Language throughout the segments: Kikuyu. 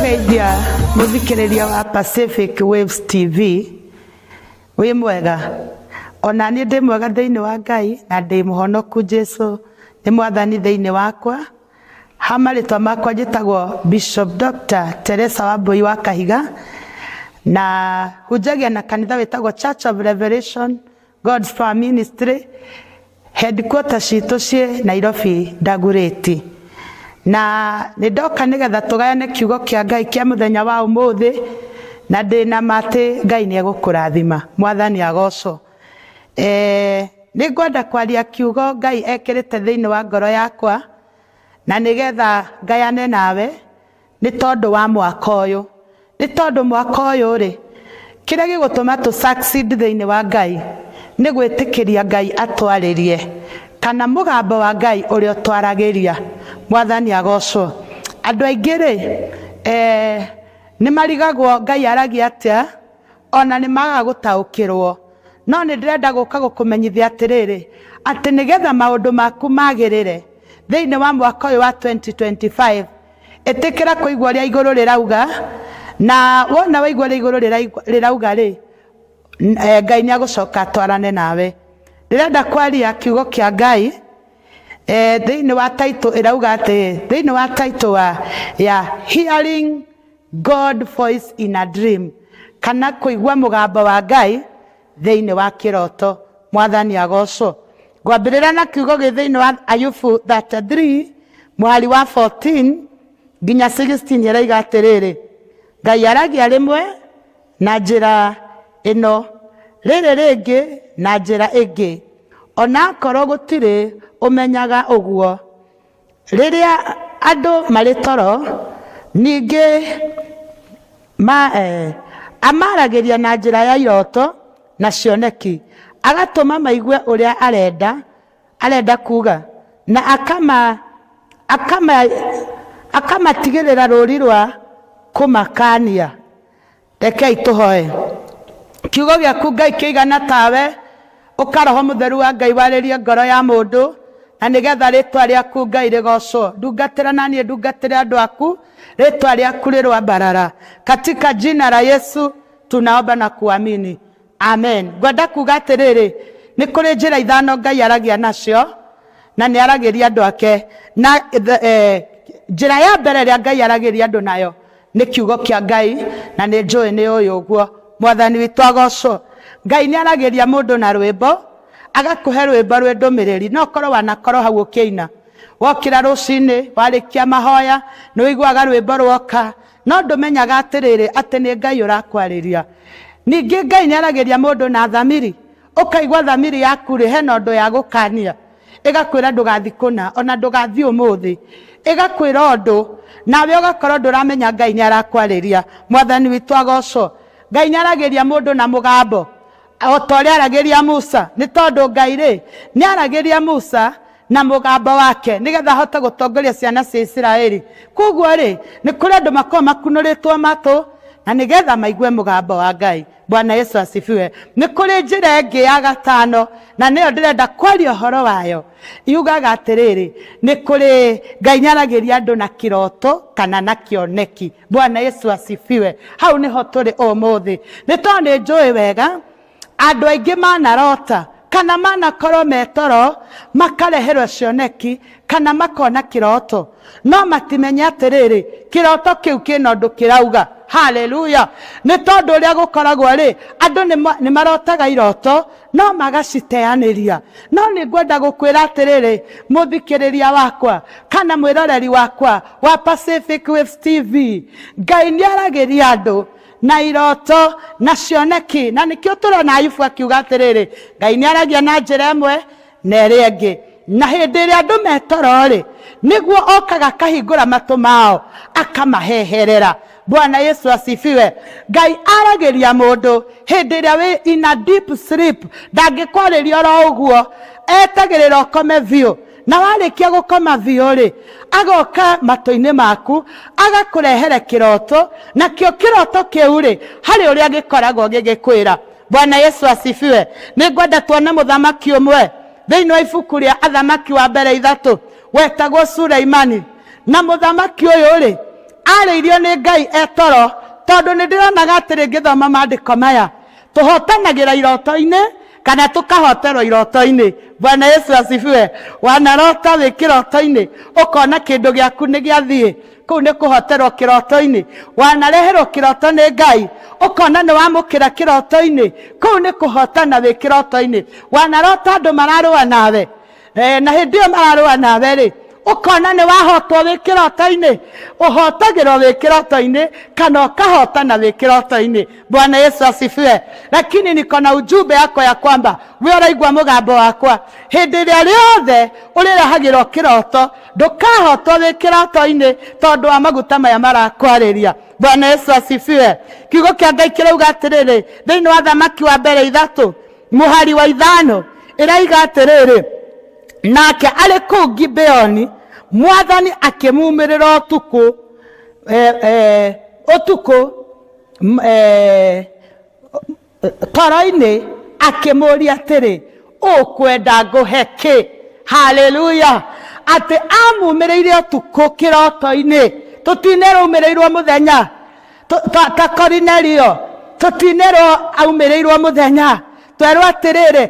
Nĩngũgeithia mũthikĩrĩria wa Pacific Waves TV wĩ mwega ona niĩ ndĩ mwega thĩinĩ wa Ngai na ndĩ mũhonoku Jesu nĩ mwathani thĩinĩ wakwa ha marĩtwa makwa njĩtagwo Bishop Dr. Teresa Wambui wa Kahiga na hunjagia na kanitha wĩtagwo Church of Revelation God's Power Ministry Headquarter citũ ciĩ Nairobi Dagoretti. Na nĩ ndoka nĩgetha tũgayane kiugo kĩa Ngai kĩa mũthenya wa ũmũthĩ na ndĩ na ma atĩ Ngai nĩ egũkũrathima. Mwathani agocwo. Eh, nĩ ngwenda kwaria kiugo Ngai ekĩrĩte thĩinĩ wa ngoro yakwa na nĩgetha ngayane nawe Nĩ tondũ wa mwaka ũyũ. Nĩ tondũ mwaka ũyũ rĩ, kĩrĩa gĩgũtũma tũ succeed thĩinĩ wa Ngai nĩ gwĩtĩkĩria Ngai atwarĩrie, kana mũgambo wa Ngai ũrĩa ũtwaragĩria. Mwathani agocwo. Andũ aingĩ rĩ, eh, nĩ marigagwo Ngai aragia atĩa, ona nĩ magaga gũtaũkĩrwo. No nĩ ndĩrenda gũka gũkũmenyithia atĩrĩrĩ, atĩ nĩgetha maũndũ maku magĩrĩre thĩinĩ wa mwaka ũyũ wa 2025, Ĩtĩkĩra kũigua ũrĩa igũrũ rĩrauga, na wona waigua ũrĩa igũrũ rĩrauga rĩ, Ngai nĩ agũcoka atwarane nawe. Ndĩrenda kwaria kiugo kĩa Ngai thĩinĩ wa title ĩrauga atĩ, thĩinĩ wa title wa ya Hearing God Voice in a Dream, kana kũigua mũgambo wa Ngai thĩinĩ wa kĩroto. Mwathani agocwo. Ngwambĩrĩra na kiugo gĩ thĩinĩ wa Ayubu 33 mũhari wa 14 nginya 16 ĩraiga atĩrĩrĩ, Ngai aragia rĩmwe na njĩra ĩno, rĩrĩ rĩngĩ na njĩra ĩngĩ, ona akorwo gũtirĩ ũmenyaga ũguo. Rĩrĩa andũ marĩ toro, ningĩ ma, eh, amaragĩria na njĩra ya iroto na cioneki, agatũma maigue ũrĩa arenda arenda kuga, na akama, akama, akamatigĩrĩra rũri rwa kũmakania. Rekei tũhoe. Kiugo gĩaku Ngai kĩigana tawe, ũka Roho Mũtheru wa Ngai warĩrie ngoro ya mũndũ, na nĩgetha rĩtwa rĩaku Ngai rĩgocwo. Ndungatĩra na niĩ ndungatĩre andũ aku, rĩtwa rĩaku rĩroambarara. Katika jina la Yesu tunaomba na kuamini. Amen. Ngwenda kuga atĩrĩrĩ, nĩ kũrĩ njĩra ithano Ngai aragia nacio, na nĩ aragĩria andũ ake. Na njĩra ya mbere ĩrĩa Ngai aragĩria andũ nayo Nĩ kiugo kĩa Ngai na nĩ njũĩ nĩ ũĩ ũguo. Mwathani witũ agocwo. Ngai nĩ aragĩria mũndũ na rwĩmbo, agakũhe rwĩmbo rwĩ ndũmĩrĩri. No ũkorwo wanakorwo hau ũkĩina. Wokĩra rũcinĩ, warĩkia mahoya, nĩ ũiguaga rwĩmbo rwoka, no ndũmenyaga atĩrĩrĩ, atĩ nĩ Ngai ũrakwarĩria. Ningĩ Ngai nĩ aragĩria mũndũ na thamiri. Ũkaigua thamiri yaku rĩ, hena ũndũ yagũkania. Ĩgakwĩra ndũgathiĩ kũna, ona ndũgathiĩ ũmũthĩ. Ĩgakwĩra ũndũ, nawe ũgakorwo ndũramenya Ngai nĩ arakwarĩria. Mwathani witũ agocwo. Ngai nĩ aragĩria mũndũ na mũgambo, o ta ũrĩa aragĩria Musa. Nĩ tondũ Ngai rĩ, nĩ aragĩria Musa na mũgambo wake, nĩgetha ahote gũtongoria ciana cia Isiraeli. Koguo rĩ, nĩ kũrĩ andũ makoragwo makunũrĩtwo matũ, na nĩgetha maigue mũgambo wa Ngai. Bwana Yesu asifiwe. Nĩ kũrĩ njĩra ĩngĩ ya gatano na nĩyo ndĩrenda kwaria ũhoro wayo. Yugaga atĩrĩrĩ, nĩ kũrĩ Ngai nĩaragĩria andũ na kĩroto kana na kĩoneki. Bwana Yesu asifiwe. Hau nĩho tũrĩ ũmũthĩ. Nĩ tondũ nĩ njũĩ wega andũ aingĩ manarota kana manakorwo me toro makareherwo cioneki kana makona kĩroto no matimenye atĩrĩrĩ kĩroto kĩu kĩna ũndũ kĩrauga. Haleluya! Nĩ tondũ ũrĩa gũkoragwo rĩ, andũ nĩ marotaga iroto no magaciteanĩria. No nĩ ngwenda gũkwĩra atĩrĩrĩ, mũthikĩrĩria wakwa kana mwĩroreri wakwa wa Pacific Waves TV, Ngai nĩ aragĩria andũ na iroto na cioneki, na nĩkĩo tũrona Ayubu akiuga atĩrĩrĩ, Ngai nĩ aragia na njĩra ĩmwe na ĩrĩa ĩngĩ. Na hĩndĩ ĩrĩa andũ me toro-rĩ, nĩguo okaga akahingũra matũ mao, akamaheherera. Bwana Yesu asifiwe. Ngai aragĩria mũndũ hĩndĩ ĩrĩa wĩ in a deep sleep, ndangĩkwarĩria oro ũguo, etagĩrĩra ũkome biũ. Na warĩkia gũkoma biũ-rĩ, agoka matũ-inĩ maku, agakũrehere kĩroto, nakĩo kĩroto kĩu-rĩ, harĩ ũrĩa gĩkoragwo gĩgĩkwĩra. Bwana Yesu asifiwe. Nĩ ngwenda tuone mũthamaki ũmwe thĩinĩ wa ibuku rĩa Athamaki wa mbere ithatũ wetagwo Suleimani. Na mũthamaki ũyũ rĩ, Arĩirio nĩ Ngai etoro, tondũ nĩ ndĩronaga atĩrĩ ngĩthoma maandĩko maya, tũhotanagĩra iroto-inĩ kana tũkahoterwo iroto-inĩ. Bwana Yesu asifiwe. Wanarota wĩ kĩroto-inĩ ũkona kĩndũ gĩaku nĩ gĩathiĩ, kũu nĩ kũhoterwo kĩroto-inĩ. Wanareherwo kĩroto nĩ Ngai ũkona nĩ wamũkĩra kĩroto-inĩ, kũu nĩ kũhotana wĩ kĩroto-inĩ. Wanarota andũ mararũa nawe, na hĩndĩ ĩyo mararũa nawe rĩ, ũkona nĩ wahotwo wĩ kĩroto-inĩ. Ũhotagĩrwo wĩ kĩroto-inĩ kana ũkahotana wĩ kĩroto-inĩ. Bwana Yesu asifiwe. Lakini niko na ujumbe yako ya kwamba we ũraigua mũgambo wakwa, hĩndĩ ĩrĩa rĩothe ũrĩrehagĩrwo kĩroto, ndũkahotwo wĩ kĩroto-inĩ tondũ wa maguta maya marakwarĩria. Bwana Yesu asifiwe. Kiugo kĩa Ngai kĩrauga atĩrĩrĩ, thĩinĩ wa Thamaki wa mbere 3 mũhari wa 5 ĩraiga atĩrĩrĩ, nake arĩ kũu Gibeoni mwathani akĩmumĩrĩra ũtukũ, ũtukũ, toro-inĩ akĩmũũria atĩrĩ, ũkwenda ngũhe kĩ? Haleluya. Atĩ amumĩrĩire ũtukũ kĩroto-inĩ, tũtinerwo aumĩrĩirwo mũthenya ta Korinelio, tũtinerwo aumĩrĩirwo mũthenya, twerwo atĩrĩrĩ,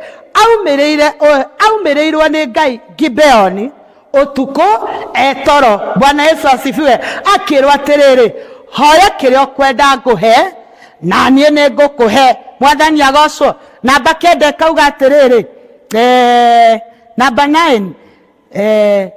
aumĩrĩirwo nĩ Ngai Gibeoni ũtukũ etoro. Bwana Yesu asifiwe. Akĩrwo atĩrĩrĩ, hoya kĩrĩa ũkwenda ngũhe na niĩ nĩ ngũkũhe. Mwathani agocwo. Namba 9 ĩkauga atĩrĩrĩ, namba 9,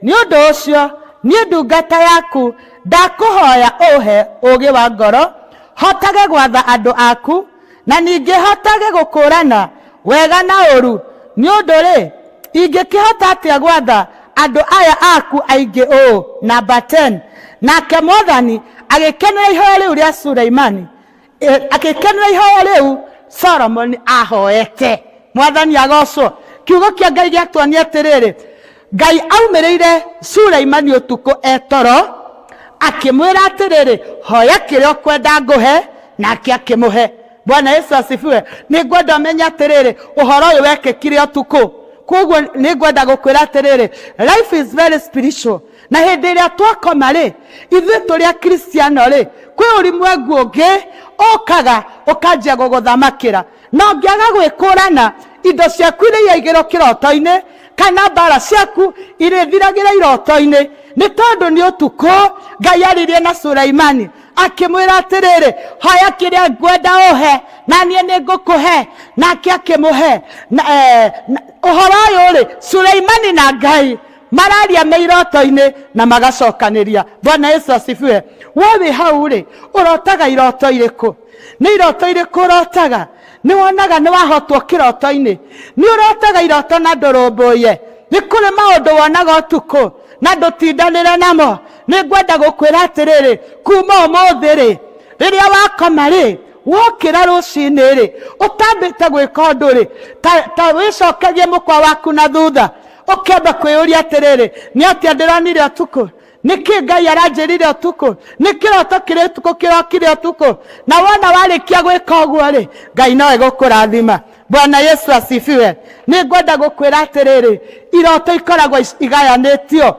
nĩ ũndũ ũcio niĩ ndungata yaku ndakũhoya ũhe ũũgĩ wa ngoro, hotage gwatha andũ aku, na ningĩ hotage gũkũũrana wega na ũũru. Nĩ ũndũ rĩ, ingĩkĩhota atĩa gwatha andũ aya aku aingĩ ũũ? Namba 10, nake mwathani agĩkenera ihoya rĩu rĩa Suleimani, agĩkenera ihoya rĩu Solomoni ahoete. Mwathani agocwo. Kiugo kĩa Ngai gĩatuonia atĩrĩrĩ, Ngai aumĩrĩire Suleimani ũtukũ etoro, akĩmwĩra atĩrĩrĩ, hoya kĩrĩa ũkwenda ngũhe, nake akĩmũhe. Bwana Yesu asifiwe. Nĩ ngwenda ũmenye atĩrĩrĩ, ũhoro ũyũ wekĩkire ũtukũ. Koguo nĩ ngwenda gũkwĩra atĩrĩrĩ, life is very spiritual. Na hĩndĩ ĩrĩa twakoma rĩ, ithuĩ tũrĩ Akristiano rĩ, kwĩ ũrimwengu ũngĩ ũkaga ũkanjia gũgũthamakĩra. Na ũngĩaga gwĩkũrana, indo ciaku iria iraigĩrwo kĩroto-inĩ kana mbara ciaku irĩthiragĩra iroto-inĩ, nĩ tondũ nĩ ũtukũ Ngai aririe na Suleimani akĩmwĩra atĩrĩrĩ, hoya kĩrĩa ngwenda ũhe na niĩ nĩ ngũkũhe. Nake akĩmũhe. Na ũhoro ũyũ rĩ, Suleimani na Ngai mararia me iroto-inĩ na magacokanĩria. Bwana Yesu asifiwe. We wĩ hau rĩ, ũrotaga iroto irĩkũ? Nĩ iroto irĩkũ ũrotaga? Nĩ wonaga nĩ wahotwo kĩroto-inĩ? Nĩ ũrotaga iroto na ndũrũmbũiye? Nĩ kũrĩ maũndũ wonaga ũtukũ na ndũtindanĩre namo? Nĩ ngwenda gũkwĩra atĩrĩrĩ, kuma ũmũthĩ rĩ, rĩrĩa wakoma rĩ, wokĩra rũcinĩ rĩ, ũtambĩte gwĩka ũndũ rĩ, ta wĩcokerie mũkwa waku na thutha, ũkĩamba kwĩyũria atĩrĩrĩ, nĩ atĩa ndĩronire ũtukũ? Nĩkĩ Ngai aranjĩrire ũtukũ? Nĩ kĩroto kĩrĩkũ kĩrokire ũtukũ? Na wona warĩkia gwĩka ũguo rĩ, Ngai no egũkũrathima. Bwana Yesu asifiwe. Nĩ ngwenda gũkwĩra atĩrĩrĩ, iroto ikoragwo igayanĩtio.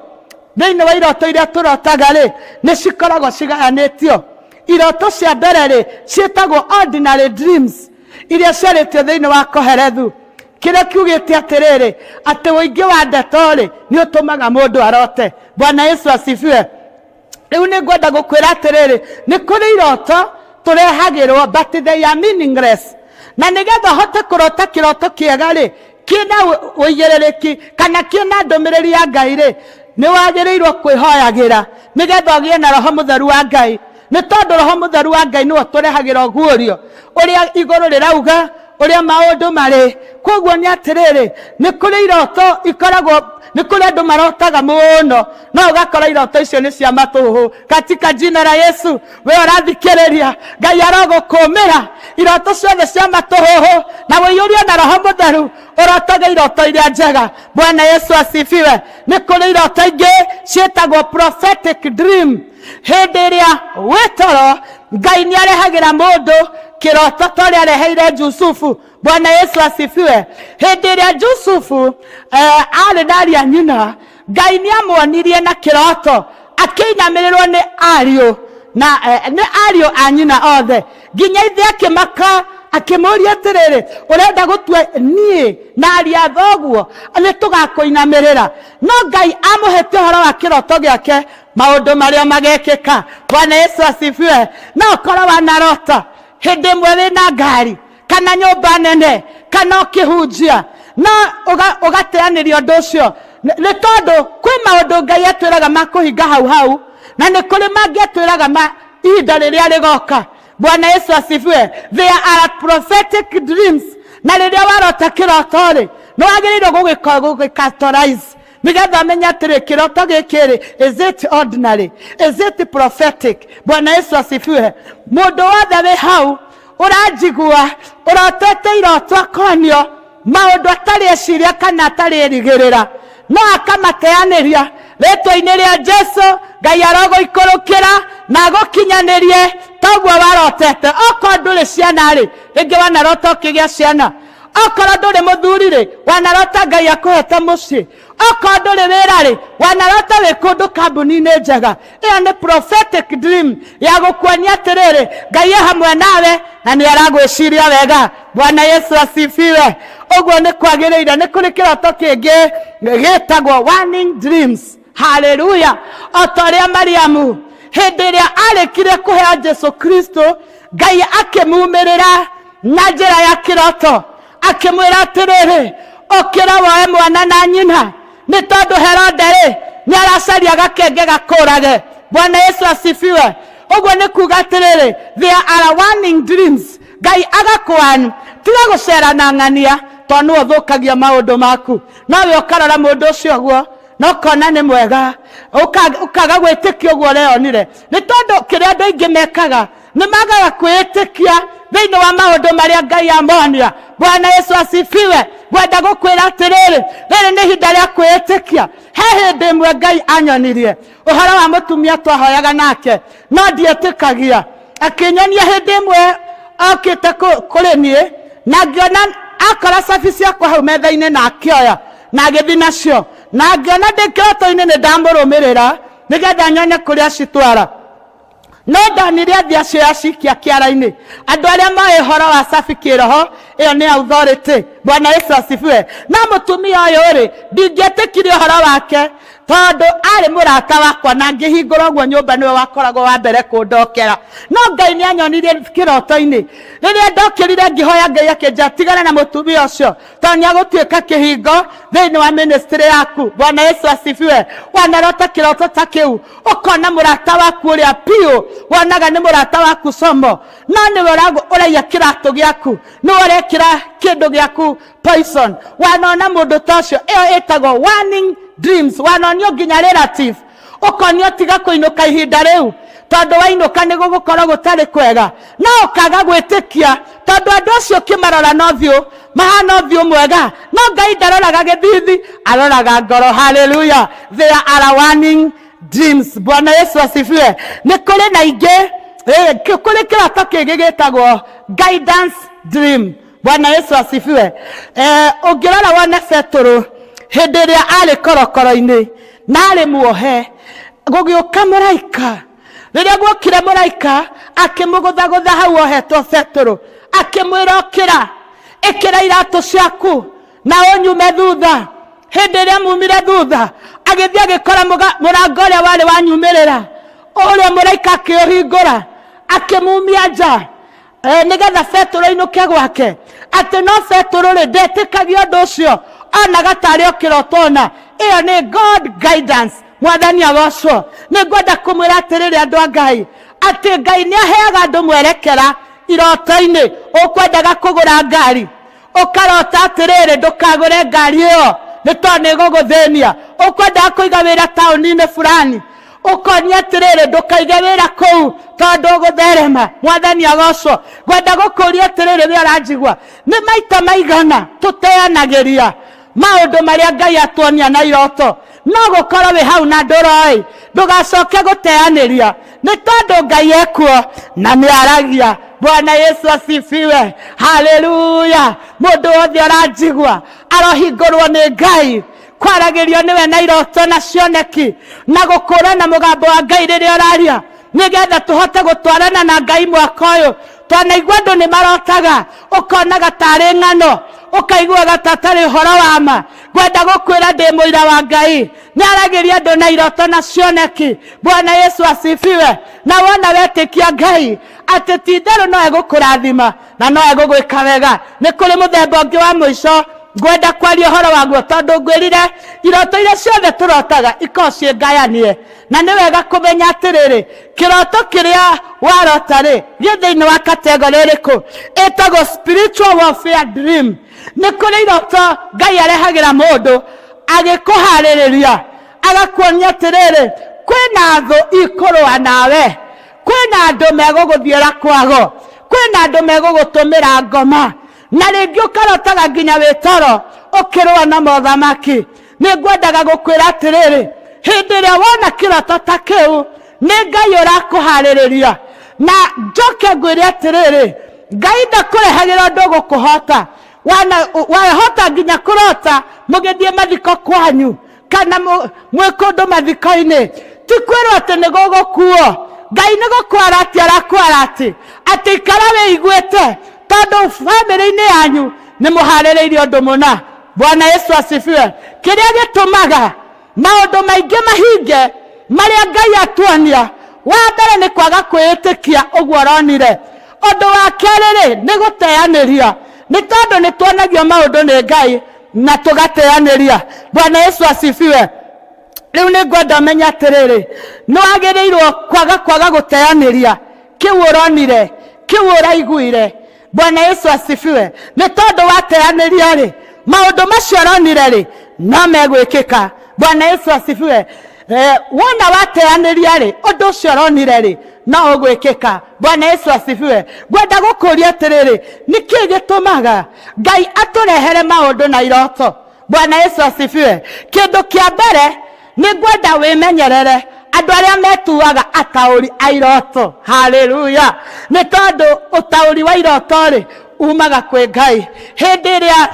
Thĩinĩ wa iroto iria tũrotaga rĩ, nĩ cikoragwo cigayanĩtio. Iroto cia mbere rĩ, ciĩtagwo ordinary dreams, iria ciarĩtio thĩinĩ wa Kohelethu. Kĩrĩa kiugĩte atĩrĩrĩ, atĩ ũingĩ wa ndeto rĩ, nĩ ũtũmaga mũndũ arote. Bwana Yesu asifiwe. Rĩu nĩ ngwenda gũkwĩra atĩrĩrĩ, nĩ kũrĩ iroto tũrehagĩrwo, but they are meaningless. Na nĩgetha ũhote kũrota kĩroto kĩega rĩ, kĩna ũigĩrĩrĩki kana kĩna ndũmĩrĩri ya Ngai rĩ, nĩ wagĩrĩirwo kwĩhoyagĩra nĩgetha ũgĩe na Roho Mũtheru wa Ngai. Nĩ tondũ Roho Mũtheru wa Ngai nĩwe ũtũrehagĩra ũguũrio ũrĩa igũrũ rĩrauga, ũrĩa maũndũ marĩ. Koguo nĩ atĩrĩrĩ, nĩ kũrĩ iroto ikoragwo, nĩ kũrĩ andũ marotaga mũno, no ũgakora iroto icio nĩ cia matũhũhũ. Katika jina la Yesu, we ũrathikĩrĩria, Ngai arogũkũmĩra iroto ciothe cia matũhũhũ na ũiyũrio na Roho Mũtheru, ũrotage iroto iria njega. Bwana Yesu asifiwe. Nĩ kũrĩ iroto ingĩ ciĩtagwo prophetic dream. Hĩndĩ ĩrĩa wĩ toro, Ngai nĩ arehagĩra mũndũ kĩroto ta ũrĩa areheire Jusufu. Bwana Yesu asifiwe. Hĩndĩ ĩrĩa Jusufu arĩ na aria nyina, Ngai nĩ amuonirie na kĩroto akĩinamĩrĩrwo nĩ ariũ Na nĩ ariũ a nyina othe. Nginya ithe akĩmaka akĩmũria atĩrĩrĩ, ũrenda gũtua niĩ na ariũ a thoguo nĩ tũgakũinamĩrĩra? No Ngai amũhete ũhoro wa kĩroto gĩake, maũndũ marĩa magekĩka. Bwana Yesu asifiwe. No ũkorwo wanarota hĩndĩ ĩmwe wĩna ngari kana nyũmba nene kana ũkĩhunjia, no ũgateanĩria ũndũ ũcio, nĩ tondũ kwĩ maũndũ Ngai atwĩraga ma kũhinga hau hau, na nĩ kũrĩ mangĩ atwĩraga ma ihinda rĩrĩa rĩgoka. Bwana Yesu asifiwe. There are prophetic dreams, na rĩrĩa warota kĩroto rĩ, nĩ wagĩrĩirwo gũgĩcategorize nĩgetha ũmenye atĩrĩ, kĩroto gĩkĩ rĩ, is it ordinary, is it prophetic? Bwana Yesu asifiwe. Mũndũ wothe wĩ hau ũranjigua ũrotete iroto akonio maũndũ atarĩ eciria kana atarĩ erigĩrĩra, no akamateanĩria, rĩtwa-inĩ rĩa Jesu Ngai arogũikũrũkĩra na agũkinyanĩrie toguo warotete. Okorwo ndũrĩ ciana rĩ, rĩngĩ wanarota ũkĩgĩa ciana. Okorwo ndũrĩ mũthuri rĩ, wanarota Ngai akũhete mũciĩ. Okorwo ndũrĩ wĩra rĩ, wanarota wĩ kũndũ kambuni-inĩ njega. Ĩyo nĩ prophetic dream ya gũkuonia atĩrĩrĩ, Ngai e hamwe nawe na nĩ aragwĩciria wega. Bwana Yesu asifiwe. Ũguo nĩ kwagĩrĩire. Nĩ kũrĩ kĩroto kĩngĩ gĩtagwo warning dreams. Haleluya. O ta ũrĩa Mariamu hĩndĩ ĩrĩa arĩkire kũheo Jesu Kristo, Ngai akĩmumĩrĩra na njĩra ya kĩroto akĩmwĩra atĩrĩrĩ, ũkĩra woe mwana na nyina, nĩ tondũ Herode rĩ nĩ aracaria gakenge gakũrage. Bwana Yesu asifiwe. Ũguo nĩ kuga atĩrĩrĩ, there are warning dreams. Ngai agakũan tiga gũcera na ng'ania, tondũ nĩwe ũthũkagia maũndũ maku. Nowe ũkarora mũndũ ũcio ũguo na ũkona nĩ mwega, ũkaga gwĩtĩkia ũguo ũreyonire, nĩ tondũ kĩrĩa andũ aingĩ mekaga nĩ magaga kwĩĩtĩkia thĩinĩ wa maũndũ marĩa Ngai amonia. Bwana Yesu asifiwe. Ngwenda gũkwĩra atĩrĩrĩ, rĩrĩ nĩ ihinda rĩa kwĩĩtĩkia. He hĩndĩ ĩmwe Ngai anyonirie ũhoro wa mũtumia twahoyaga nake, no ndietĩkagia. Akĩnyonia hĩndĩ ĩmwe okĩte kũrĩ niĩ, na ngĩona akora cabi ciakwa hau metha-inĩ na akĩoya na agĩthiĩ nacio, na ngĩona ndĩ kĩroto-inĩ nĩ ndamũrũmĩrĩra nĩgetha nyone kũrĩa acitwara. No ndonire athiĩ acio acikia kĩara-inĩ. Andũ arĩa moĩ ũhoro wa cabi kĩroho, ĩyo nĩ authority. Bwana Yesu asifiwe. No mũtumia ũyũ rĩ, ndingĩetĩkirie ũhoro wake tondũ arĩ mũrata wakwa, na ngĩhingũra ũguo nyũmba nĩwe wakoragwo wa mbere kũndokera. No Ngai nĩ anyonirie kĩroto-inĩ. Rĩrĩa ndokĩrire ngĩhoya Ngai akĩnjĩra tigana na mũtumia ũcio, tondũ nĩ agũtuĩka kĩhingo thĩinĩ wa ministry yaku. Bwana Yesu asifiwe. Wanarota kĩroto ta kĩu, ũkona mũrata waku ũrĩa piũ wonaga nĩ mũrata waku somo, no nĩwe ũraiya kĩratũ gĩaku, nĩwe ũrekĩra kĩndũ gĩaku poison. Wanona mũndũ ta ũcio, ĩyo ĩtagwo warning dreams. Wanonio nginya relative, ũkonio tiga kũinũka ihinda rĩu, tondũ wainũka nĩ gũgũkorwo gũtarĩ kwega, no ũkaga gwĩtĩkia tondũ andũ acio ũkĩmarora na ũthiũ mahana ũthiũ mwega, no Ngai ndaroraga gĩthithi, aroraga ngoro. Haleluya. There are warning dreams. Bwana Yesu asifiwe. Nĩ kũrĩ na ingĩ, kũrĩ kĩroto kĩngĩ gĩtagwo guidance dream. Bwana Yesu asifiwe. Ũngĩrora wone Petũrũ hĩndĩ ĩrĩa arĩ korokoro-inĩ na arĩ muohe, gũgĩũka mũraika. Rĩrĩa guokire mũraika akĩmũgũthagũtha hau ohetwo Petũrũ, akĩmwĩra ũkĩra, ĩkĩra iratũ ciaku na ũnyume thutha. Hĩndĩ ĩrĩa mumire thutha, agĩthiĩ agĩkora mũrango ũrĩa warĩ wa nyumĩrĩra, ũrĩa mũraika akĩũhingũra akĩmumia nja, nĩgetha Petũrũ ainũke gwake. Atĩ no Petũrũ rĩ, ndetĩkagia ũndũ ũcio, onaga tarĩ o kĩroto ona. Ĩyo nĩ God guidance. Mwathani agocwo. Nĩ ngwenda kũmwĩra atĩrĩrĩ andũ a Ngai, atĩ Ngai nĩ aheaga andũ mwerekera iroto-inĩ. Ũkwendaga kũgũra ngari, ũkarota atĩrĩrĩ, ndũkagũre ngari ĩyo nĩ tondũ nĩ ĩgũgũthĩnia. Ũkwendaga kũiga wĩra taũni-inĩ fulani, ũkonia atĩrĩrĩ, ndũkaige wĩra kũu tondũ ũgũtherema. Mwathani agocwo. Ngwenda gũkũria atĩrĩrĩ, we ũranjigua, nĩ maita maigana tũteanagĩria maũndũ marĩa Ngai atuonia na iroto? No gũkorwo wĩ hau na ndũroĩ, ndũgacoke gũteanĩria, nĩ tondũ Ngai ekuo na nĩ aragia. Bwana Yesu asifiwe. Haleluya. Mũndũ wothe ũranjigua arohingũrwo nĩ Ngai, kwaragĩrio nĩwe na iroto na cioneki, na gũkũrana mũgambo wa Ngai rĩrĩa ũraria. Nĩgetha tũhote gũtwarana na Ngai mwaka ũyũ. Twanaigua andũ nĩ marotaga, ũkonaga tarĩ ng'ano, ũkaiguaga ta tarĩ ũhoro wa ma. Ngwenda gũkwĩra ndĩ mũira wa Ngai, nĩ aragĩria andũ na iroto na cioneki. Bwana Yesu asifiwe. Na wona wetĩkia Ngai atĩ ti itherũ no egũkũrathima na no egũgwĩka wega. Nĩ kũrĩ mũthemba ũngĩ wa mũico ngwenda kwaria ũhoro waguo, tondũ ngwĩrire iroto iria ciothe tũrotaga ikoragwo ciĩ ngayanie. Na nĩ wega kũmenya atĩrĩrĩ, kĩroto kĩrĩa warota-rĩ, gĩ thĩinĩ wa kategori ĩrĩkũ? Ĩtagwo spiritual warfare dream. Nĩ kũrĩ iroto Ngai arehagĩra mũndũ agĩkũharĩrĩria, agakuonia atĩrĩrĩ, kwĩna thũ ikũrũa nawe, kwĩna andũ megũgũthiĩra kwago, kwĩna andũ megũgũtũmĩra ngoma, na rĩngĩ ũkarotaga nginya wĩ toro ũkĩrũa na mothamaki. Nĩ ngwendaga gũkwĩra atĩrĩrĩ, hĩndĩ ĩrĩa wona kĩroto ta kĩu, nĩ Ngai ũrakũharĩrĩria. Na njoke ngwĩre atĩrĩrĩ, Ngai ndakũrehagĩra ũndũ ũgũkũhota. Wahota nginya kũrota mũgĩthiĩ mathiko kwanyu kana mwĩ kũndũ mathiko-inĩ, ti kwĩrwo atĩ nĩ gũgũkuo. Ngai nĩ gũkwara atĩ arakwara atĩ atĩ ikara wĩiguĩte, tondũ bamĩrĩ-inĩ yanyu nĩ mũharĩrĩirie ũndũ mũna. Bwana Yesu asifiwe. Kĩrĩa gĩtũmaga maũndũ maingĩ mahinge marĩa Ngai atuonia, wa mbere nĩ kwaga kwĩĩtĩkia ũguo ũronire. Ũndũ wa kerĩ-rĩ, nĩ gũteanĩria, nĩ tondũ nĩ tuonagio maũndũ nĩ Ngai na tũgateanĩria. Bwana Yesu asifiwe. Rĩu nĩ ngwenda ũmenye atĩrĩrĩ, nĩ wagĩrĩirwo kwaga gũteanĩria kĩu ũronire, kĩu ũraiguire. Bwana Yesu asifiwe. Nĩ tondũ wateanĩria rĩ, maũndũ macio ũronire rĩ, no megwĩkĩka. Bwana Yesu asifiwe. Wona wateanĩria rĩ, ũndũ ũcio ũronire rĩ, no ũgwĩkĩka. Bwana Yesu asifiwe. Ngwenda gũkũria atĩrĩrĩ, nĩkĩ gĩtũmaga Ngai atũrehere maũndũ na iroto? Bwana Yesu asifiwe. Kĩndũ kĩa mbere nĩ ngwenda wĩmenyerere andũ arĩa metuaga ataũri a iroto. Haleluya. Nĩ tondũ ũtaũri wa iroto rĩ umaga kwĩ Ngai. Hĩndĩ ĩrĩa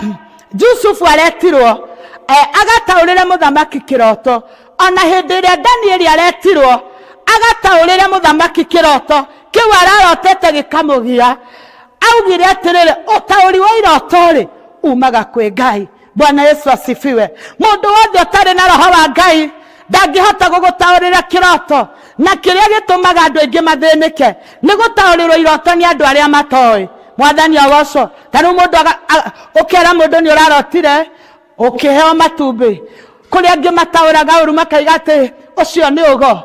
Jusufu aretirwo agataũrĩre mũthamaki kĩroto, ona hĩndĩ ĩrĩa Danieli aretirwo agataũrĩre mũthamaki kĩroto kĩu ararotete gĩkamũgia, augire atĩrĩrĩ, ũtaũri wa iroto rĩ umaga kwĩ Ngai. Bwana Yesu asifiwe. Mũndũ wothe ũtarĩ na roho wa Ngai ndangĩhota gũgũtaũrĩra kĩroto, na kĩrĩa gĩtũmaga andũ aingĩ mathĩnĩke nĩ gũtaũrĩrwo iroto nĩ andũ arĩa matoĩ. Mwathani agocwo. Ta rĩu mũndũ ũkera mũndũ nĩ ũrarotire ũkĩheo matumbĩ, kũrĩa angĩ mataũraga ũru makaiga atĩ ũcio nĩ ũgo,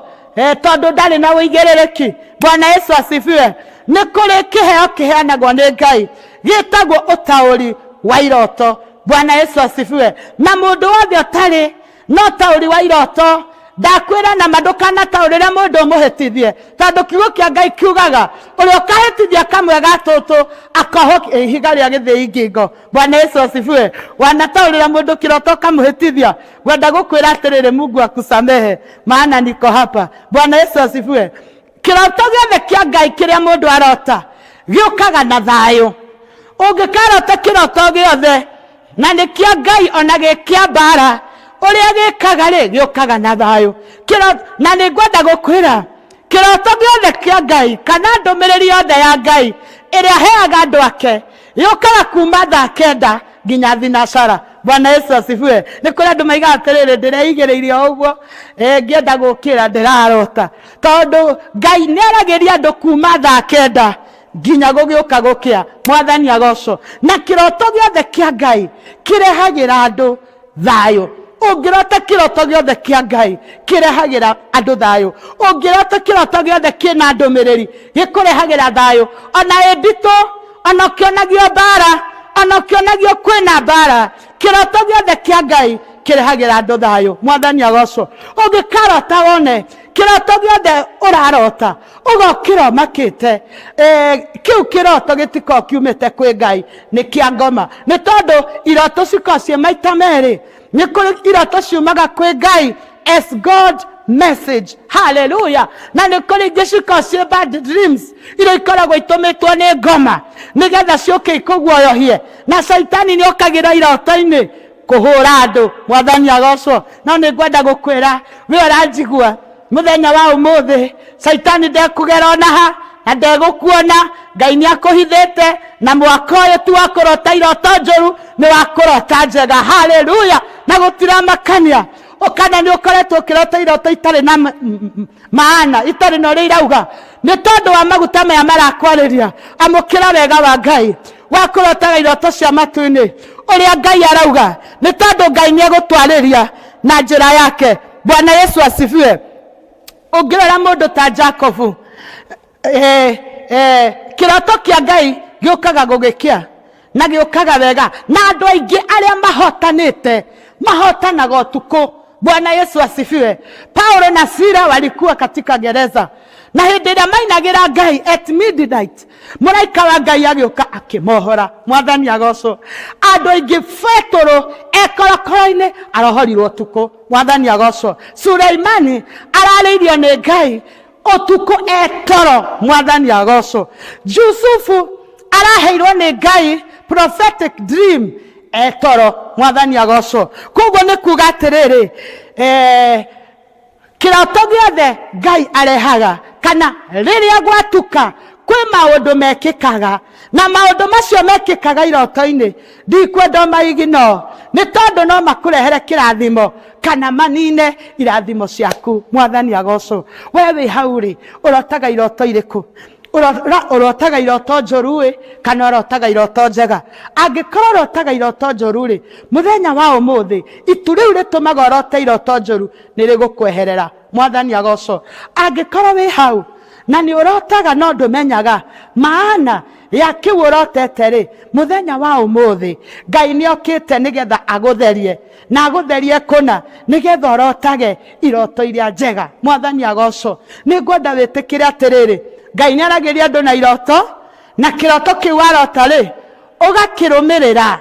tondũ ndarĩ na ũigĩrĩrĩki. Bwana Yesu asifiwe. Nĩ kũrĩ kĩheo kĩheanagwo nĩ Ngai gĩtagwo ũtaũri wa iroto. Bwana Yesu asifiwe. Na mũndũ wothe ũtarĩ na ũtaũri wa iroto, ndakwĩra na ma ndũkanataũrĩre mũndũ ũmũhĩtithie, tondũ kiugo kĩa Ngai kiugaga ũrĩa ũkahĩtithia kamwe ga tũtũ akohwo ihiga rĩa gĩthĩi ngingo. Bwana Yesu asifiwe. Wanataũrĩra mũndũ kĩroto ũkamũhĩtithia, ngwenda gũkwĩra atĩrĩrĩ, Mungu akusamehe, maana niko hapa. Bwana Yesu asifiwe. Kĩroto gĩothe kĩa Ngai kĩrĩa mũndũ arota gĩũkaga na thayũ. Ũngĩkarota kĩroto gĩothe na nĩ kĩa Ngai ona gĩ kĩa mbara, ũrĩa gĩkaga rĩ, gĩũkaga na thayũ. Na nĩ ngwenda gũkwĩra kĩroto gĩothe kĩa Ngai kana ndũmĩrĩri yothe ya Ngai ĩrĩa aheaga andũ ake yũkaga kuma thaa kenda nginya thinacara. Bwana Yesu asifiwe. Nĩ kũrĩ andũ maigaga atĩrĩrĩ, ndĩreigĩrĩire o ũguo, ngĩenda gũkĩra ndĩrarota, tondũ Ngai nĩ aragĩria andũ kuma thaa kenda nginya gũgĩũka gũkĩa. Mwathani agocwo. Na kĩroto gĩothe kĩa Ngai kĩrehagĩra andũ thayũ. Ũngĩrota kĩroto gĩothe kĩa Ngai kĩrehagĩra andũ thayũ. Ũngĩrota kĩroto gĩothe kĩna ndũmĩrĩri gĩkũrehagĩra thayũ. Ona ĩ nditũ, ona ũkĩonagio mbara, ona ũkĩonagio kwĩna mbara, kĩroto gĩothe kĩa Ngai kĩrehagĩra andũ thayũ. Mwathani agocwo. Ũngĩkarota wone kĩroto gĩothe ũrarota ũgokĩra ũmakĩte, kĩu kĩroto gĩtikoragwo kiumĩte kwĩ Ngai, nĩ kĩa ngoma. Nĩ tondũ iroto cikoragwo ciĩ maita merĩ. Nĩ kũrĩ iroto ciumaga kwĩ Ngai as God message. Hallelujah. Na nĩ kũrĩ ingĩ cikoragwo ciĩ bad dreams iria ikoragwo itũmĩtwo nĩ ngoma nĩgetha ciũke ikũguoyohie, na caitani nĩ okagĩra iroto-inĩ kũhũra andũ. Mwathani agocwo. No nĩ ngwenda gũkwĩra we ũranjigua mũthenya wa ũmũthĩ, Caitani ndekũgera ona ha na ndegũkuona. Ngai nĩ akũhithĩte, na mwaka ũyũ ti wa kũrota iroto njũru, nĩ wa kũrota njega. Haleluya! Na gũtiramakania kana nĩ ũkoretwo ũkĩrota iroto itarĩ na maana, itarĩ na ũrĩa irauga, nĩ tondũ wa maguta maya marakwarĩria. Amũkĩra wega wa Ngai wa kũrotaga iroto cia matu-inĩ, ũrĩa Ngai arauga, nĩ tondũ Ngai nĩ egũtwarĩria na njĩra yake. Bwana Yesu asifiwe. Ũngĩrora mũndũ ta Jacobu, kĩroto kĩa Ngai gĩũkaga gũgĩkĩa na gĩũkaga wega, na andũ aingĩ arĩa mahotanĩte mahotanaga ũtukũ. Bwana Yesu asifiwe. Paulo na Sila walikuwa katika gereza, na hĩndĩ ĩrĩa mainagĩra Ngai at midnight, mũraika wa Ngai agĩũka akĩmohora. Mwathani agocwo. Andũ aingĩ, Petũrũ e korokoro-inĩ arohorirwo ũtukũ. Mwathani agocwo. Suleimani ararĩirio nĩ Ngai ũtukũ etoro. Mwathani agocwo. Jusufu araheirwo nĩ Ngai prophetic dream etoro. Mwathani agocwo. Koguo nĩ kuga atĩrĩrĩ, kĩroto gĩothe Ngai arehaga, kana rĩrĩa gwatuka kwĩ maũndũ mekĩkaga, na maũndũ macio mekĩkaga iroto-inĩ ndikwenda maigino, nĩ tondũ no makũrehere kĩrathimo kana manine irathimo ciaku. Mwathani agocwo. We wĩ hau rĩ, ũrotaga iroto irĩkũ? Ũrotaga iroto njũru ĩ, kana ũrotaga iroto njega? Angĩkorwo ũrotaga iroto njũru rĩ, mũthenya wa ũmũthĩ itu rĩu rĩtũmaga ũrote iroto njũru nĩ rĩgũkweherera. Mwathani agocwo. Angĩkorwo wĩ hau na nĩ ũrotaga no ndũmenyaga maana ya kĩu ũrotete rĩ, mũthenya wa ũmũthĩ Ngai nĩ okĩte nĩgetha agũtherie, na agũtherie kũna nĩgetha ũrotage iroto iria njega. Mwathani agocwo. Nĩ ngwenda wĩtĩkĩre atĩrĩrĩ, Ngai nĩ aragĩria andũ na iroto, na kĩroto kĩu warota rĩ, ũgakĩrũmĩrĩra.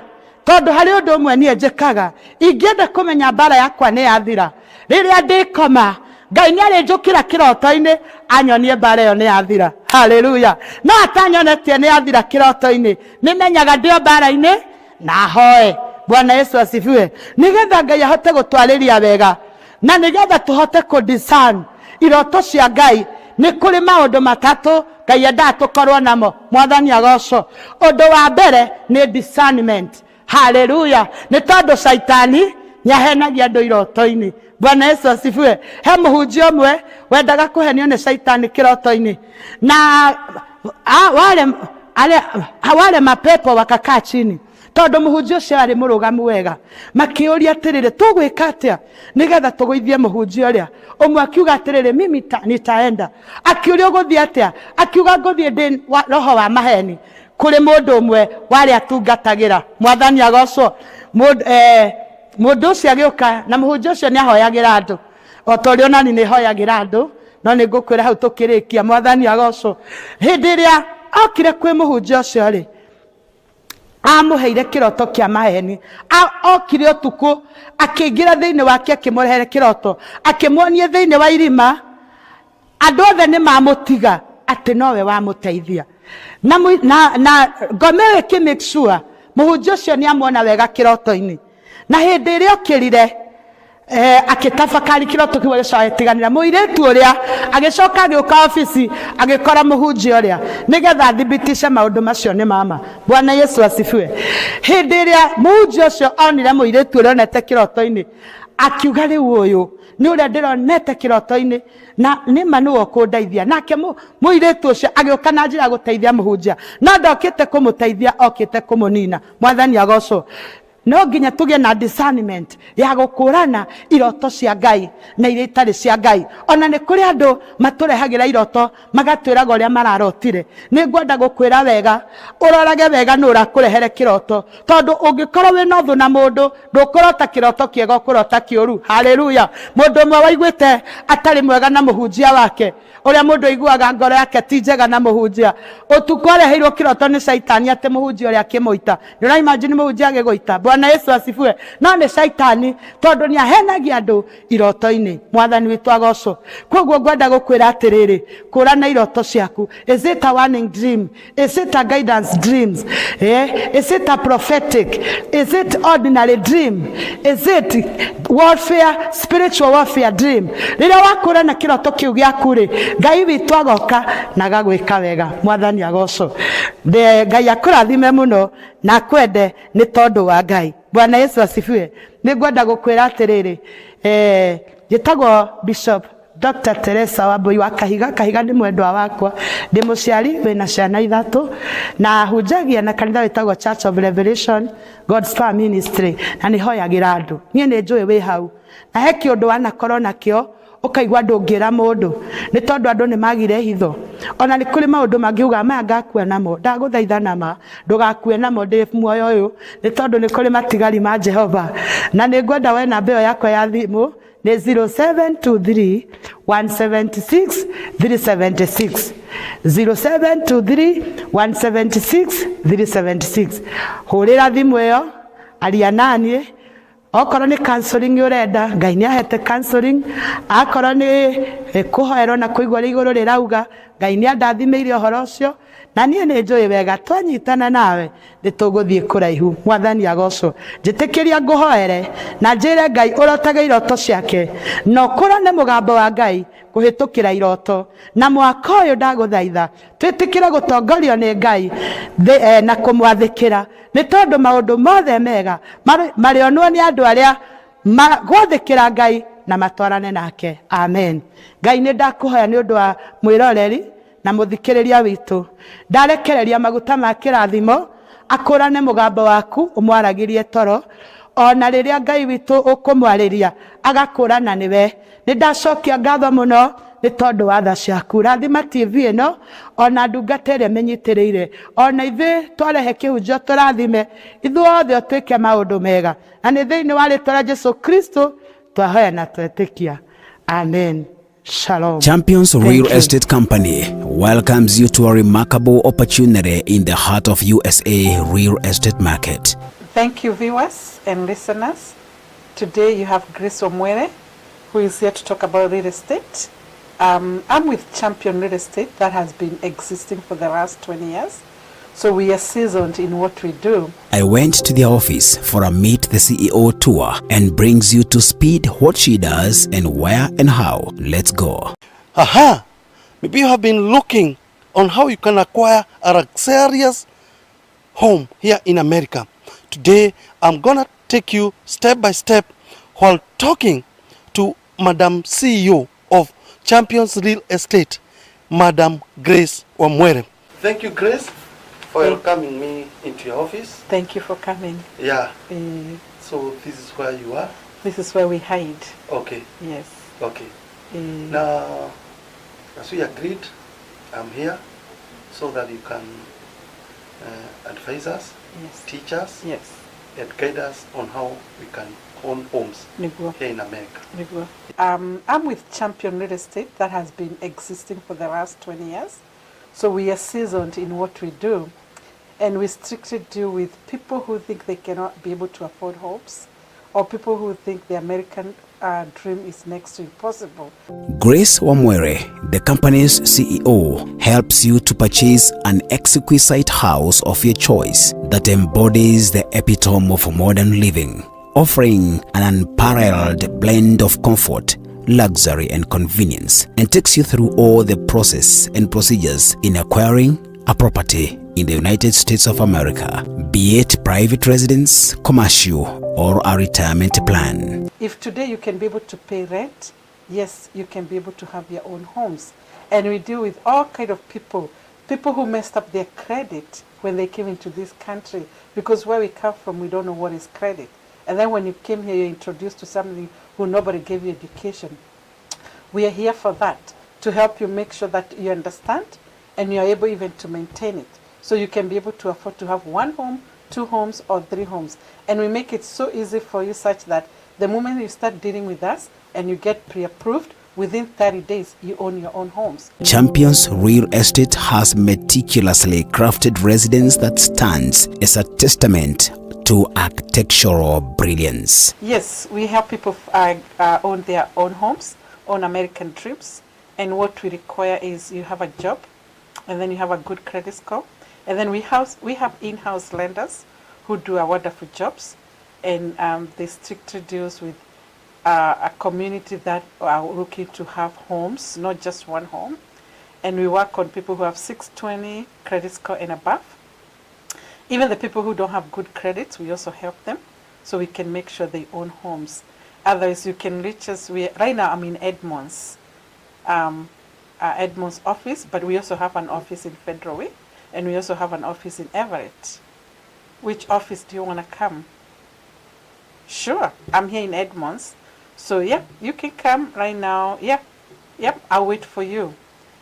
Tondũ harĩ ũndũ ũmwe niĩ njĩkaga, ingĩenda kũmenya mbara yakwa nĩ yathira, rĩrĩa ndĩkoma Ngai nĩ arĩnjũkĩra kĩroto-inĩ anyonie mbara ĩyo nĩ yathira. Haleluya! No atanyonetie nĩ yathira kĩroto-inĩ, nĩmenyaga ndĩ o mbara-inĩ na hoe. Bwana Yesu asifiwe. Nĩgetha Ngai ahote gũtwarĩria wega, na nĩgetha tũhote kũ discern iroto cia Ngai, nĩ kũrĩ maũndũ matatũ Ngai endaga tũkorwo namo. Mwathani agocwo. Ũndũ wa mbere nĩ discernment. Haleluya! Nĩ tondũ Caitani nĩ ahenagia andũ iroto-inĩ. Bwana Yesu asifiwe. He mũhunjia ũmwe wendaga kũhenio nĩ Caitani kĩroto-inĩ, na wale mapepo wakakaa chini, tondũ mũhunjia ũcio arĩ mũrũgamu wega. Makĩũria atĩrĩrĩ, tũgwĩka atĩa nĩgetha tũgũithie mũhunjia ũrĩa? Ũmwe akiuga atĩrĩrĩ, mimi nitaenda. Akiũria ũgũthiĩ atĩa? Akiuga ngũthiĩ ndĩ roho wa maheni kũrĩ mũndũ ũmwe warĩa atungatagĩra. Mwathani agocwo. Mũndũ ũcio agĩũka, na mũhunjia ũcio nĩ ahoyagĩra andũ o ta ũrĩa onani nĩ hoyagĩra andũ, no nĩ ngũkwĩra hau tũkĩrĩkia. Mwathani agocwo. Hĩndĩ ĩrĩa okire kwĩ mũhunjia ũcio rĩ, amũheire kĩroto kĩa maheni. Okire ũtukũ akĩingĩra thĩinĩ wake, akĩmũrehere kĩroto, akĩmuonia thĩinĩ wa irima andũ othe nĩ mamũtiga, atĩ nowe wamũteithia. Na ngoma ĩyo ĩkĩ make sure mũhunjia ũcio nĩ amuona wega kĩroto-inĩ. Na hĩndĩ ĩrĩa okĩrire, akĩtabakari kĩroto kĩu, agĩcoka agĩtiganĩra mũirĩtu ũrĩa, agĩcoka agĩũka obici agĩkora mũhunjia ũrĩa nĩgetha athibitice maũndũ macio nĩ mama. Bwana Yesu asifiwe. Hĩndĩ ĩrĩa mũhunjia ũcio onire mũirĩtu ũrĩa onete kĩroto-inĩ, akiuga rĩu ũyũ nĩ ũrĩa ndĩronete kĩroto-inĩ, na nĩ ma nĩwe ũkũndeithia. Nake mũirĩtu ũcio agĩũka na njĩra ya gũteithia mũhunjia, no ndokĩte kũmũteithia, okĩte kũmũnina. Mwathani agocwo. No nginya tũgĩe na discernment ya gũkũrana iroto cia Ngai na iria itarĩ cia Ngai. Ona nĩ kũrĩ andũ matũrehagĩra iroto magatwĩraga ũrĩa mararotire. Nĩ ngwenda gũkwĩra wega, ũrorage wega nũ ũrakũrehere kĩroto, tondũ ũngĩkorwo wĩna ũthũ na mũndũ, ndũkũrota kĩroto kĩega, ũkũrota kĩũru. Haleluya! Mũndũ ũmwe waiguĩte atarĩ mwega na mũhunjia wake, ũrĩa mũndũ aiguaga ngoro yake ti njega na mũhunjia, ũtukũ areheirwo kĩroto nĩ Caitani atĩ mũhunjia ũrĩa akĩmũita. Nĩ ũra imagine mũhunjia agĩgũita? Bwana Bwana Yesu asifiwe. No nĩ caitani tondũ nĩ ahenagia andũ iroto-inĩ. Mwathani witũ agocwo. Koguo ngwenda gũkwĩra atĩrĩrĩ, kũrana iroto ciaku. Is it a warning dream? Is it a guidance dreams? Eh? Is it a prophetic? Is it ordinary dream? Is it warfare, spiritual warfare dream? Rĩrĩa wakũra na kĩroto kĩu gĩaku rĩ, Ngai witũ agoka na agagwĩka wega. Mwathani agocwo. Ngai akũrathime mũno na akwende nĩ tondũ wa Ngai. Bwana Yesu asifiwe. Nĩ ngwenda gũkwĩra atĩrĩrĩ, njĩtagwo Bishop Dr. Teresa Wambui wa Kahiga. Kahiga nĩ mwendwa wakwa, ndĩ mũciari wĩna ciana ithatũ na hunjagia na kanitha wĩtagwo Church of Revelation God's Power Ministry, na nĩ hoyagĩra andũ. Niĩ nĩ njũĩ wĩ hau na he kĩũndũ wanakorwo nakĩo ũkaigua ndũngĩra mũndũ nĩ tondũ andũ nĩ magire hitho. Ona nĩ kũrĩ maũndũ mangĩ ugaga maya ngakua namo, ndagũthaitha nama ndũgakue namo ndĩ muoyo ũyũ, nĩ tondũ nĩ kũrĩ matigari ma Jehova. Na nĩ ngwenda we namba ĩyo yakwa ya thimũ nĩ 0723 176 376, 0723 176 376. Hũrĩra thimũ ĩyo, aria naniĩ. Okorwo nĩ counseling ũrenda, Ngai nĩ ahete counseling. Akorwo nĩ kũhoerwo na kũigua ũrĩa igũrũ rĩrauga, Ngai nĩ andathimĩire ũhoro ũcio, na niĩ nĩ njũĩ wega twanyitana nawe nĩ tũgũthiĩ kũraihu. Mwathani agocwo. Njĩtĩkĩria ngũhoere na njĩre Ngai ũrotage iroto ciake na ũkũrane mũgambo wa Ngai kũhĩtũkĩra iroto. Na mwaka ũyũ ndagũthaitha twĩtĩkĩre gũtongorio nĩ Ngai na kũmwathĩkĩra, nĩ tondũ maũndũ mothe mega marĩonwo nĩ andũ arĩa gwathĩkĩra Ngai na matwarane nake. Amen. Ngai nĩ ndakũhoya nĩ ũndũ wa mwĩroreri na mũthikĩrĩria witũ, ndarekereria maguta ma kĩrathimo akũrane mũgambo waku ũmwaragĩrie toro, ona rĩrĩa Ngai witũ ũkũmwarĩria agakũrana nĩwe. Nĩ ndacokia ngatho mũno nĩ tondũ wa tha ciaku. Rathima TV ĩno ona ndungata ĩrĩa ĩmĩnyitĩrĩire, ona ithuĩ twarehe kĩhunjio tũrathime, ithuothe ũtwĩke maũndũ mega, na nĩ thĩinĩ wa rĩtwa rĩa Jesu Kristo twahoya na twetĩkia. Amen. Shalom. Champions Thank Real you. Estate Company welcomes you to a remarkable opportunity in the heart of USA real estate market. Thank you, viewers and listeners. Today you have Grace Wamwere, who is here to talk about real estate. I'm with Champion Real Estate that has been existing for the last 20 years. So we are seasoned in what we do. I went to the office for a Meet the CEO tour and brings you to speed what she does and where and how. Let's go. Aha! Maybe you have been looking on how you can acquire a luxurious home here in America. Today, I'm gonna take you step by step while talking to Madam CEO of Champions Real Estate, Madam Grace Wamwere. Thank you, Grace, for welcoming me into your office. Thank you for coming. Yeah. So this is where you are? This is where we hide. Okay. Yes. Okay. Now, as we agreed, I'm here so that you can advise us, Yes. teach us, Yes. and guide us on how we can own homes Niguo. here in America. Niguo. I'm with Champion Real Estate that has been existing for the last 20 years. So we are seasoned in what we do. And we strictly deal with people who think they cannot be able to afford homes, or people who think the American dream is next to impossible. Grace Wamwere, the company's CEO, helps you to purchase an exquisite house of your choice that embodies the epitome of modern living, offering an unparalleled blend of comfort, luxury and convenience, and takes you through all the process and procedures in acquiring a property in the United States of America, be it private residence, commercial, or a retirement plan. If today you can be able to pay rent, yes, you can be able to have your own homes. And we deal with all kind of people, people who messed up their credit when they came into this country, because where we come from, we don't know what is credit. And then when you came here, you're introduced to something who nobody gave you education. We are here for that, to help you make sure that you understand and you are able even to maintain it. So you can be able to afford to have one home, two homes, or three homes. And we make it so easy for you such that the moment you start dealing with us and you get pre-approved, within 30 days, you own your own homes. Champions Real Estate has meticulously crafted residence that stands as a testament to architectural brilliance. Yes, we help people own their own homes, own American dreams. And what we require is you have a job, and then you have a good credit score. And then we have in-house lenders who do a wonderful jobs, and they strictly deals with a community that are looking to have homes, not just one home. And we work on people who have 620 credit score and above. Even the people who don't have good credits, we also help them so we can make sure they own homes. Otherwise, you can reach us. Right now, I'm in Edmonds, Edmonds office, but we also have an office in Federal Way, and we also have an office in Everett. Which office do you want to come? Sure, I'm here in Edmonds. So, yeah, you can come right now. Yeah, yep, I'll wait for you.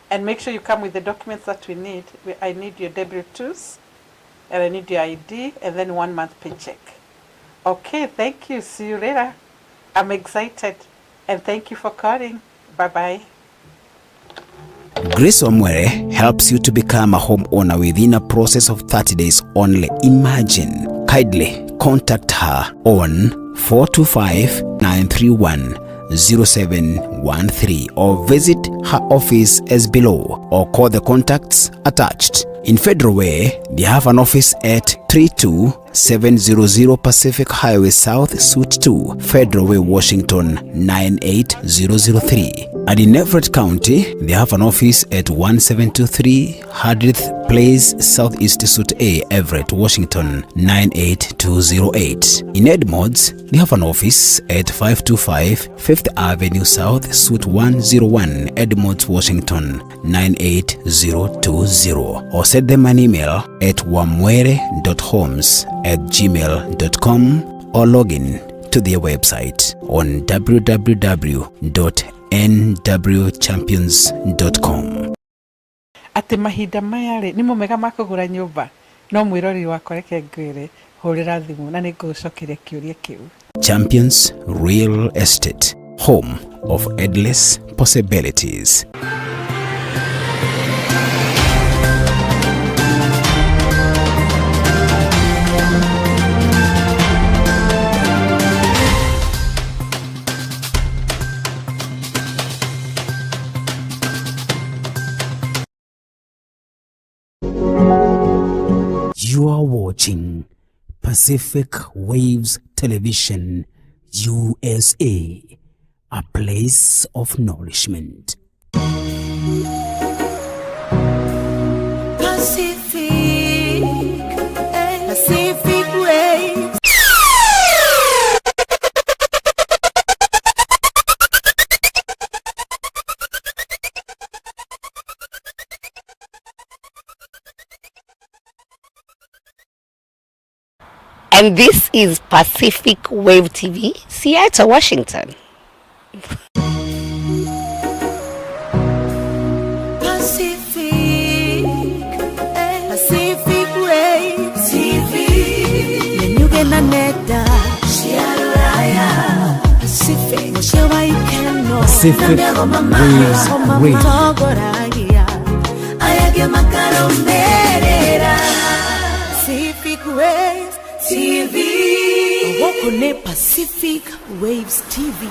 And make sure you come with the documents that we need. I need your W-2s, and I need your ID, and then 1 month paycheck. Okay, thank you. See you later. I'm excited. And thank you for calling. Bye-bye. Grace Wamwere helps you to become a homeowner within a process of 30 days only. Imagine. Kindly contact her on 425-931-0713 or visit her office as below or call the contacts attached. In Federal Way, they have an office at 32700 Pacific Highway South, Suite 2, Federal Way, Washington 98003. And in Everett County, they have an office at 1723 Hardith Place, Southeast Suite A, Everett, Washington 98208. In Edmonds, they have an office at 525 5th Avenue South, Suite 101, Edmonds, Washington 98020. Or send them an email at wamwere.homes@gmail.com or log in to their website on www.nwchampions.com. Ati mahinda maya rĩ nĩ mega ma kũgũra nyũmba no mwĩroreri wakwa reke ngwĩre hũrĩra thimũ na nĩngũgũcokeria kĩũria kĩu. Champions Real Estate, home of endless possibilities. You are watching Pacific Waves Television, USA, a place of nourishment. Pacific, Pacific Waves. And this is Pacific Wave TV, Seattle, Washington. Pacific, Pacific Wave TV. Nenyuge na neta, Pacific, Pacific Waves Radio. Pacific Waves TV. Wokone Pacific Waves TV.